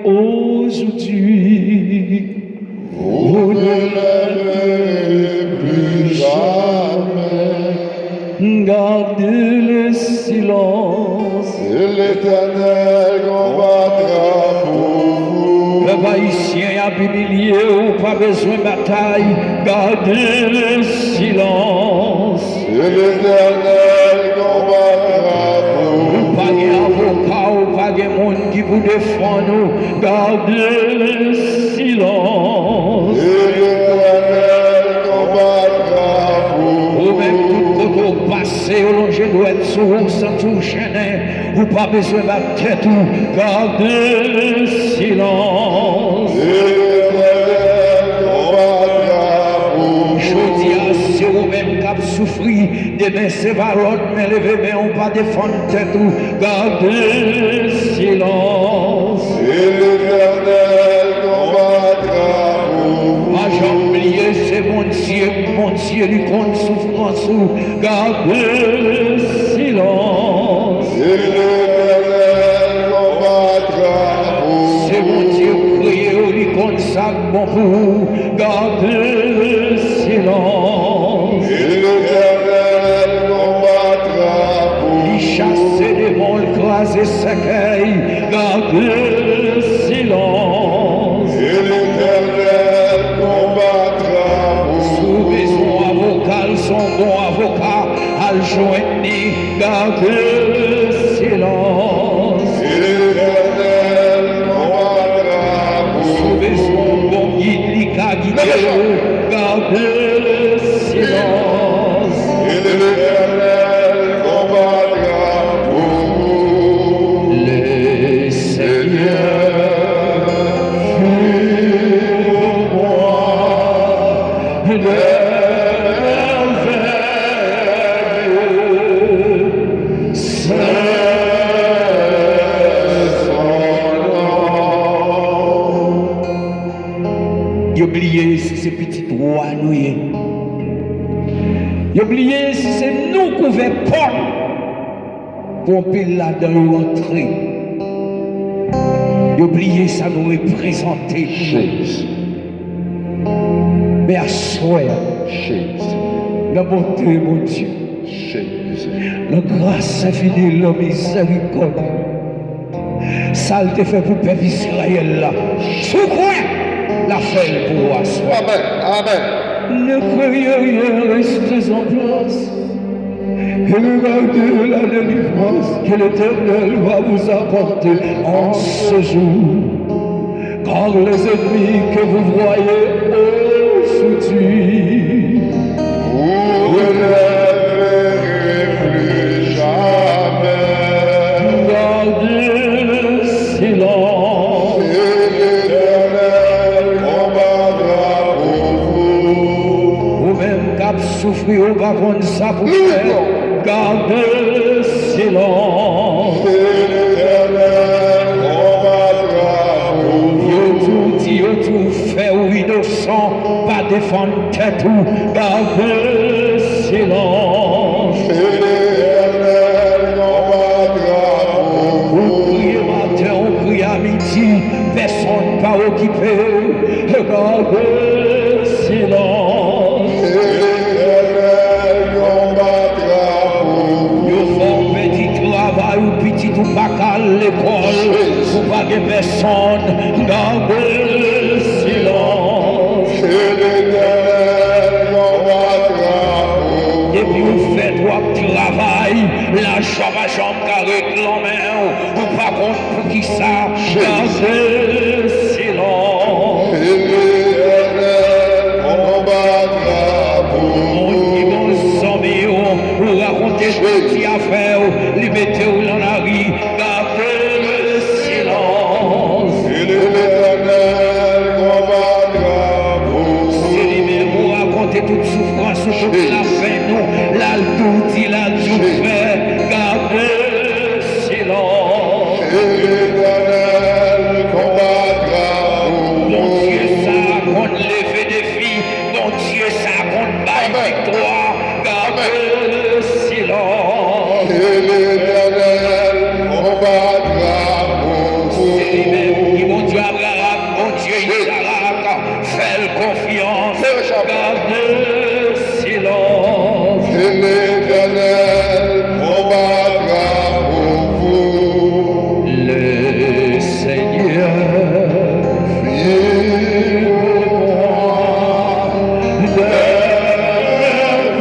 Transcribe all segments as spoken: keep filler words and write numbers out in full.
Aujourd'hui, vous ne lèverez plus jamais. Gardez le silence. Et l'Éternel combattra pour vous. Pèp ayisyen ap imilye w, ou pa bezwen batay. Gardez le silence. Et l'Éternel combattra pour vous. Ou pa gen avoka, ou pa gen moun ki pou defann ou. Gardez le silence. Et l'Éternel combattra pour vous. Ou menm tout kote w pase, yo lonje dwèt sou ou, santi w jennen. Ou pa bezwen bat tèt ou. Gardez le silence. Et l'Éternel combattra pour vous. Jodi a, se ou menm k ap soufri. Demen se pa lòt, men leve men w, pa defann tèt ou. Gardez le silence. Et l'Éternel combattra pour vous. Pa janm bliye, se Bondye, Bondye li konn soufrans ou. Gardez le silence. Et l'Éternel combattra pour vous. Se Bondye k kreye w, li konn sa k bon pou ou. Gardez le silence. Et l'Éternel combattra pour vous. Li chase demon, l kraze sèkèy. Gardez le silence. Et l'Éternel combattra pour vous. Si w bezwen avoka, l se yon bon avoka. Al jwenn li, gade silans. Etènèl konbatra pou ou. Si w bezwen yon bon gid, li ka gide w, gade silans. Etènèl konbatra pou ou. Le Senyè fè pou mwen. Yo bliye si se pitit wa nou ye. Yo bliye si se nou k ouvè pòt pou anpil ladan yo antre. Yo bliye sa nou reprezante pou yo. Jezi. Men aswè a, Jezi. Nan bonte Bondye, Jezi. Nan gras enfini l, nan mizèrikòd li, sa l te fè pou pèp Izrayèl la, si w kwè, l a fè l pou ou aswè. Amèn. Amèn. Ne craignez rien, restez en place. Et regardez la délivrance que l'Éternel va vous apporter en ce jour. Car les ennemis que vous voyez aujourd'hui, vous ne les verrez plus jamais. Gardez le silence. Et l'Éternel combattra pour vous. Ou menm k ap soufri, ou pa konn sa pou fè. Gade silans. Etènèl konbatra pou ou. Yo di w, di, yo di w fè ou inosan, pa defann tèt ou, gade silans. Etènèl konbatra pou ou. Ou kriye maten, ou kriye a midi, pèsonn pa okipe w, gade silans. Etènèl konbatra pou ou. Yo fè w pèdi travay ou, pitit ou pa ka al lekòl, ou pa gen pèsonn, gade silans. Etènèl konbatra pou ou. Depi ou fèt, w ap travay, lajan pa janm ka ret nan men w, ou pa konn poukisa, gade silans. Etènèl konbatra pou ou. Moun ki bon zanmi w, ou rakonte tout ti afè w, li mete w nan lari, gade silans. Etènèl konbatra pou ou. Se li menm ou rakonte tout soufrans ou, tout lapenn ou, l al di w di, l al di w fè, gade silans. Etènèl Gade silans. Et l'Éternel combattra pour vous. Le Seigneur fit pour moi des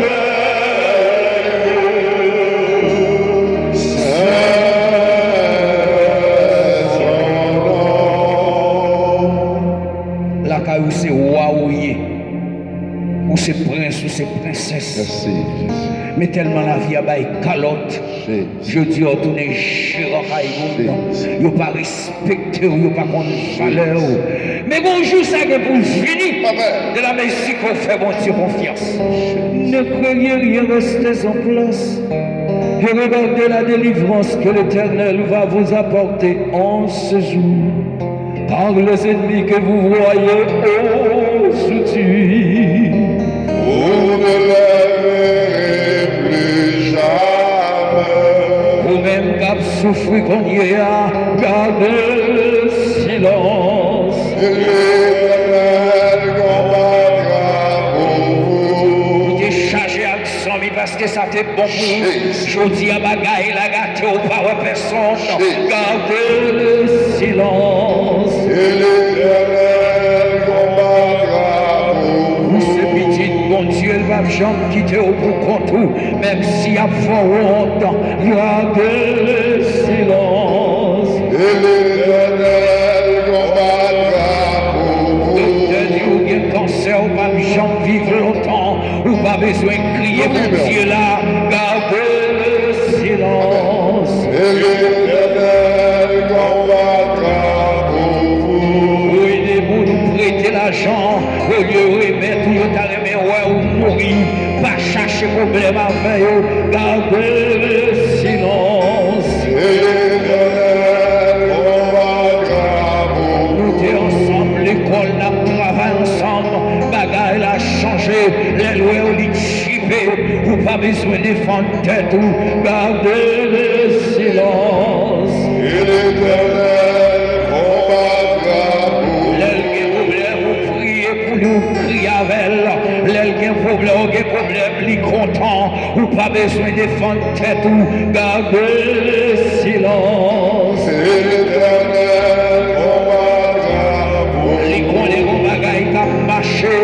merveilleux. Saint son nom. Lakay ou se wa ou ye. Ou se prens, ou se prensès. Mèsi, Jezi. Men tèlman lavi a bay kalòt, Jezi. Jodi a w tounen jeran kay moun. Jezi. Yo pa respekte w, yo pa konn valè w. Men gon jou sa gen pou vini. Amèn. De la mezi ke w fè Bondye konfyans. Jezi. Ne craignez rien, restez en place. Et regardez la délivrance que l'Éternel va vous apporter en ce jour. Car les ennemis que vous voyez aujourd'hui, vous ne les verrez plus jamais. Ou menm k ap soufri kounye a, gade silans. Et l'Éternel combattra pour vous. Ou te chaje ak zanmi paske sa te bon pou ou. Jezi. Jodi a bagay la gate, ou pa wè pèsonn. Jezi. Gade silans. Et l'Éternel combattra pour vous. Ou se pitit Bondye, l p ap janm kite w pou kont ou. Menm si y ap fè w wont, gade silans. Et l'Éternel combattra pour vous. Doktè di ou gen kansè, ou p ap janm viv lontan. Ou pa bezwen kriye Bondye la, gade silans. Et l'Éternel combattra pour vous. Ou ede moun, ou prete lajan, olye yo remèt ou, yo ta renmen wè ou mouri. Pa chache pwoblèm avè yo, gade silans. Et l'Éternel combattra pour vous. Nou te ansanm lekòl, n ap travay ansanm, bagay la chanje, lè l wè w li chipe, ou pa bezwen defann tèt ou, gade silans. Et l'Éternel combattra pour vous. Lè l gen pwoblèm, ou priye pou li, ou kriye avè l. Lè l gen pwoblèm, ou gen pwoblèm, li kontan. Ou pa bezwen defann tèt ou, gade silans. Et l'Éternel combattra pour vous. Li konnen gon bagay k ap mache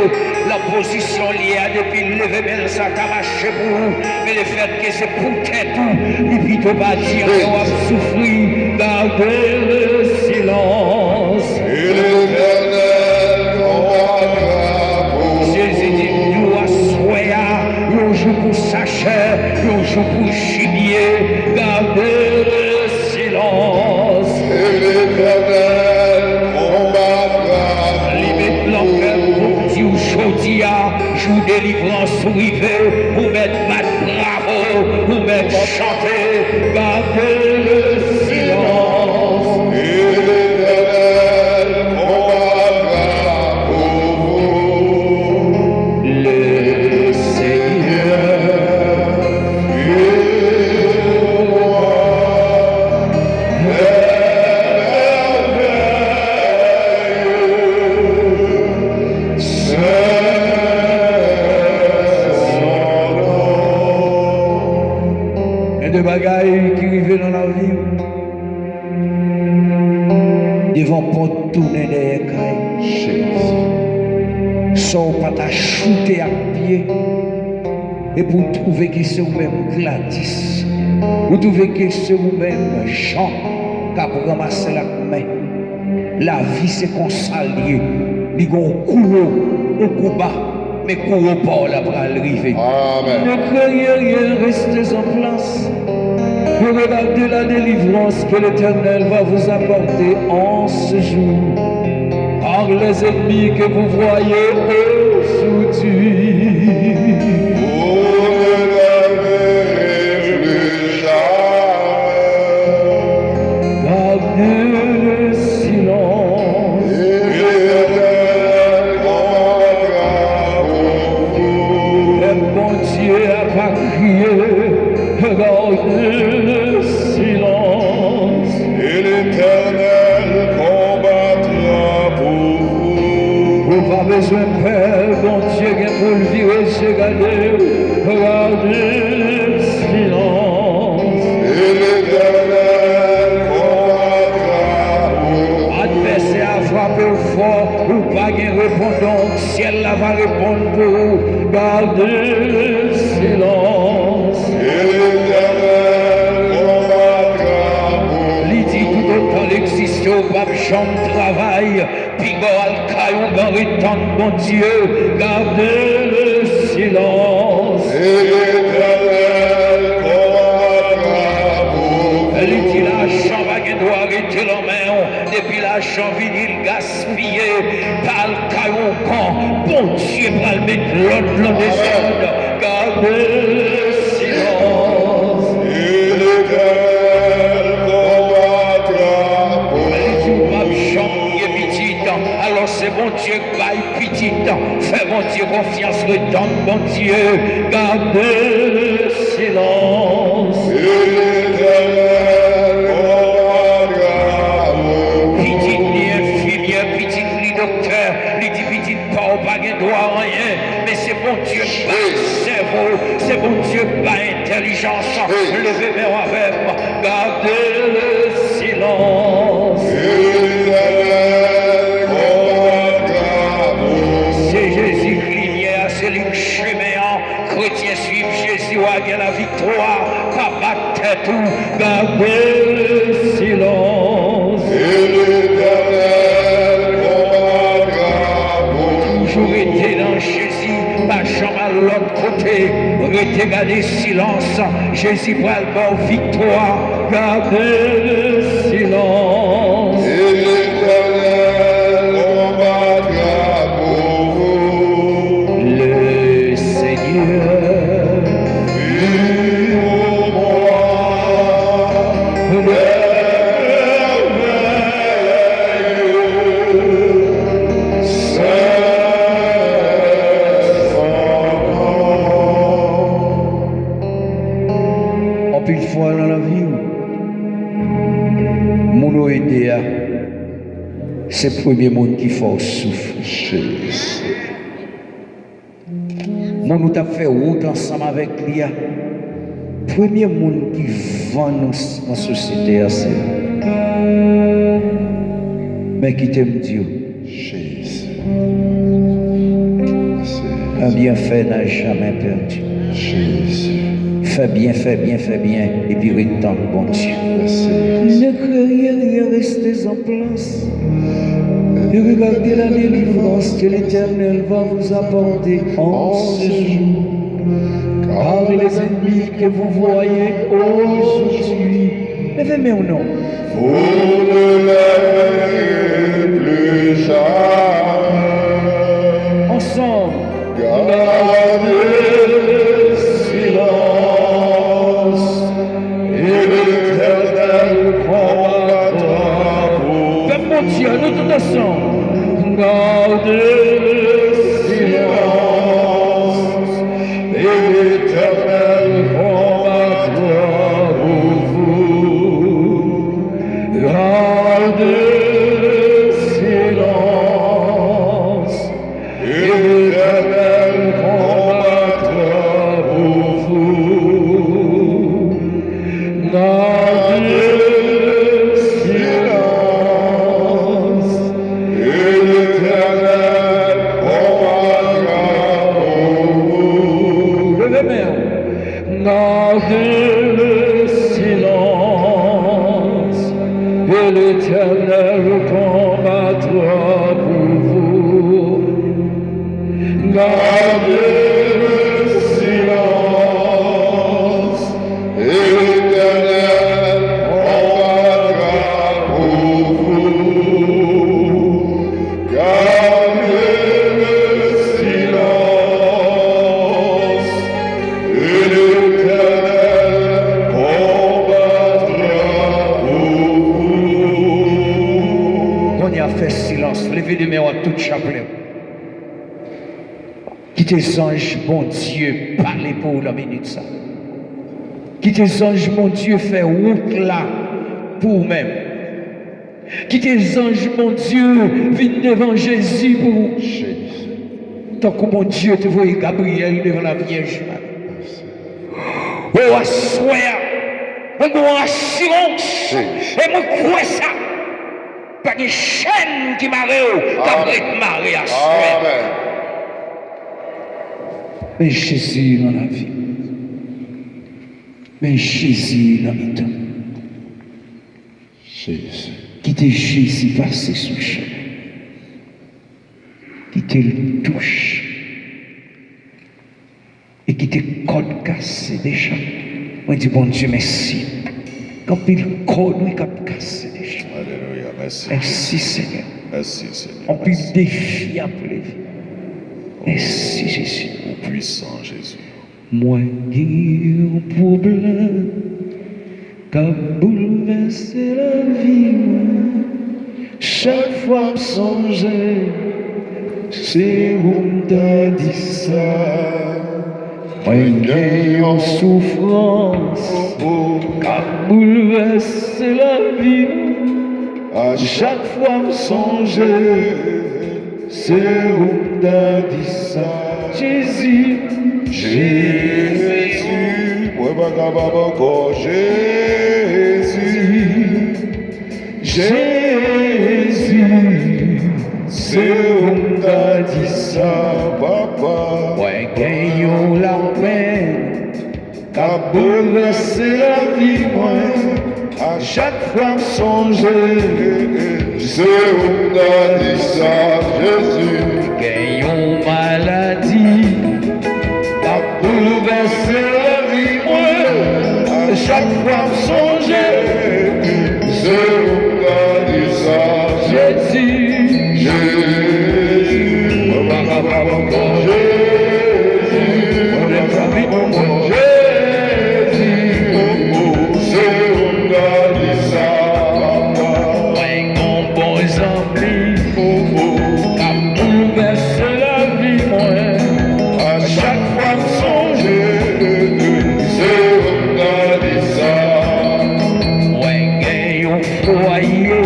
nan pozisyon l ye a, depi l leve men l, sa ta mache pou ou. Men lefètke se pou tèt ou, li pito pa di anyen, w ap soufri, gade silans. Et l'Éternel combattra pour vous. Jezi di, jou aswè a, yon jou pou sa chè, yon jou pou jibye, gade silans. Et l'Éternel combattra pour vous. Li met lan kè l pou di w jodi a, jou delivrans ou rive, ou mèt bat bravo, ou mèt chante, gade silans. Et l'Éternel combattra pour vous. Le Seigneur fait pour moi des merveilleux. Saint son nom. Gen de bagay ki rive nan lavi w. Devan pòt, tounen dèyè kay. Jezi. Sa w pa ta choute ak pye. Epi w twouve ke se ou menm Gladys. Ou twouve ke se ou menm Jean k ap ranmase l ak men. Lavi se konsa l ye. Li gon kou wo, yon kou ba. Men kou wo pa w la pral rive. Amèn. Ne craignez rien, restez en place. Et regardez la délivrance que l'Éternel va vous apporter en ce jour. Car les ennemis que vous voyez aujourd'hui, vous ne les verrez plus jamais. Gardez le silence. Et l'Éternel combattra pour vous. Pèp Bondye a pa kriye, gade silans. Et l'Éternel combattra pour vous. Ou pa bezwen pè, Bondye gen Pou l vire zye gade w, gade silans. E Letènèl konbattra pou ou. Advèsè a frape w fò, ou pa gen repondonk, syèl la va reponn pou ou. Gade silans. E Letènèl konbattra pou ou. Li di, toutotan l egziste, w p ap janm travay. Piga w al kay ougan, ret tann Bondye, gade le silans. E Letènèl konbattra pou ou. Li di lajan pa gen dwa rete nan men w. Depi lajan vini, l gaspiye. Pa al kay ougan, Bondye pral met lòd nan dezòd. Gade le silans. E Letènèl konbattra pou ou. Li di w p ap janm gen pitit. Alò se Bondye k bay pitit. Fè Bondye konfyans, ret tann Bondye. Gade le silans. E Letènèl konbattra pou ou. Pitit li enfimyè, pitit li doktè, li di pitit pa w pa gen dwa anyen, men se Bondye k bay sèvo, se Bondye k bay entèlijans. Leve men w avè m, gade le silans. Se Jezi k limyè a, se li k chemen an. Kretyen, swiv Jezi, w a gen laviktwa. Pa bat tèt ou, gade le silans. E Letènèl konbattra pou ou. Toujou rete nan Jezi, pa janm al lòt kote. Rete gade silans. Jezi pral ba w viktwa. Gade le silans. E Letènèl konbattra pou ou. Le Seigneur. Viv pou mwen. Anpil fwa nan lavi w, moun ou ede a, se premye moun ki fè w soufri. Jezi. Moun ou t ap fè wout ansanm avèk li a, premye moun ki vann ou s-, nan sosyete a, se li. Men kite m di w, Jezi. Mèsi. Un bienfait n'a jamais perdu. Jezi. Fè byen, fè byen, fè byen, epi ret tann Bondye. Mèsi. Ne craignez rien, restez en place. Et regardez la délivrance que l'Éternel va vous apporter en ce jour. Car les ennemis que vous voyez aujourd'hui, leve men w non. Vous ne les verrez plus jamais. Ansanm. Gardez le silence. Et l'Éternel combattra pour vous. Pèp Bondye, nou tout ansanm. Gardez le silence. Et l'Éternel combattra pour vous. Gardez le silence. Et l'Éternel combattra pour vous. Gardez le silence. Et l'Éternel combattra pour vous. Leve men w. Gardez le silence, et l'Éternel combattra pour vous. Gardez le silence, et l'Éternel combattra pour vous. Gardez le silence, et l'Éternel combattra pour vous. Kounye a, fè silans, leve de men w ak tout chaplè w. Kite zanj Bondye pale pou ou nan minit sa. Kite zanj Bondye fè wout la pou ou menm. Kite zanj Bondye vin devan Jezi pou ou. Jezi. Tankou Bondye te voye Gabriyèl devan la Vyèj Mari. O, aswè a, mwen gen yon asirans, e mwen kwè sa. Pa gen chèn ki mare w k ap ret mare aswè a. Men Jezi nan lavi m. Men Jezi nan mitan m. Kite Jezi pase sou chemen. Kite l touche. E kite kòd kase deja. Mwen di Bondye mèsi. Gen anpil kòd, wi, k ap kase deja. Mèsi, Senyè. Anpil defi ap leve. Mèsi, Jezi. Mwen gen yon pwoblèm k ap boulvèse lavi mwen. Chak fwa m sonje, se ou m ta di sa. Mwen gen yon soufrans k ap boulvèse lavi m. A chak fwa m sonje, se ou m ta di sa. Jezi, Jezi, mwen pa kapab ankò. Jezi, Jezi, se ou m ta di sa, Papa. Mwen gen yon lapenn k ap boulvèse lavi mwen. A chak fwa m sonje, se ou m ta di sa, Jezi. Gen yon maladi k ap boulvèse lavi mwen. A chak fwa m sonje, se ou m ta di sa, Jezi. Jezi, mwen pa kapab ankò. Jezi, mwen pa kapab ankò. Jezi, se ou m ta di sa, Papa. Mwen gon bon zanmi k ap boulvèse lavi mwen. A chak fwa m sonje, se ou m ta di sa. Mwen gen yon fwaye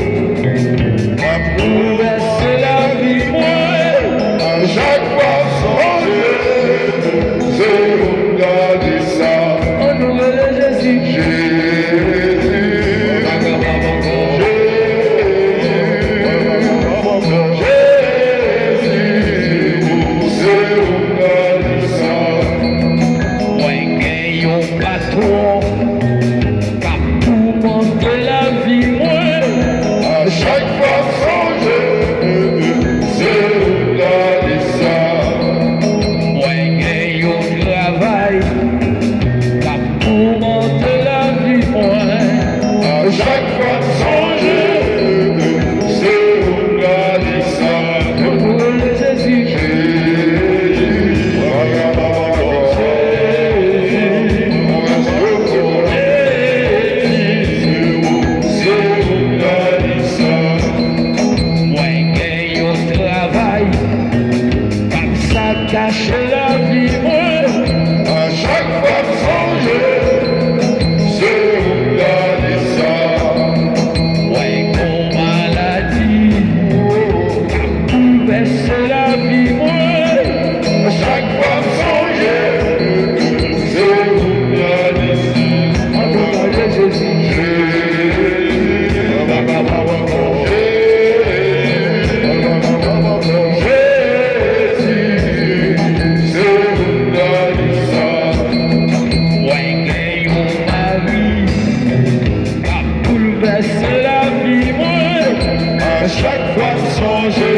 k ap boulvèse lavi mwen. A chak fwa m sonje, se ou m ta di sa. Ann nou rele Jezi. Jezi, Jezi, se ou m ta di sa. Mwen gen yon patwon k ap toumante lavi mwen. A chak fwa m sonje, se ou m ta di sa. Mwen gen yon travay k ap toumante lavi mwen. A chak fwa m sonje, se ou m ta di sa. Ann nou rele Jezi. Jezi, mwen gen yon travay k ap sakaje lavi mwen. A chak fwa m sonje, se ou m ta di sa. Mwen gon maladi k ap boulvèse lavi mwen. A chak fwa m sonje, se ou m ta di sa. Ann nou rele Jezi. Jezi, mwen pa kapab ankò. Jezi, mwen pa kapab ankò. Jezi, se ou m ta di sa. Mwen gen yon mari k ap boulvèse lavi mwen. A chak fwa m sonje,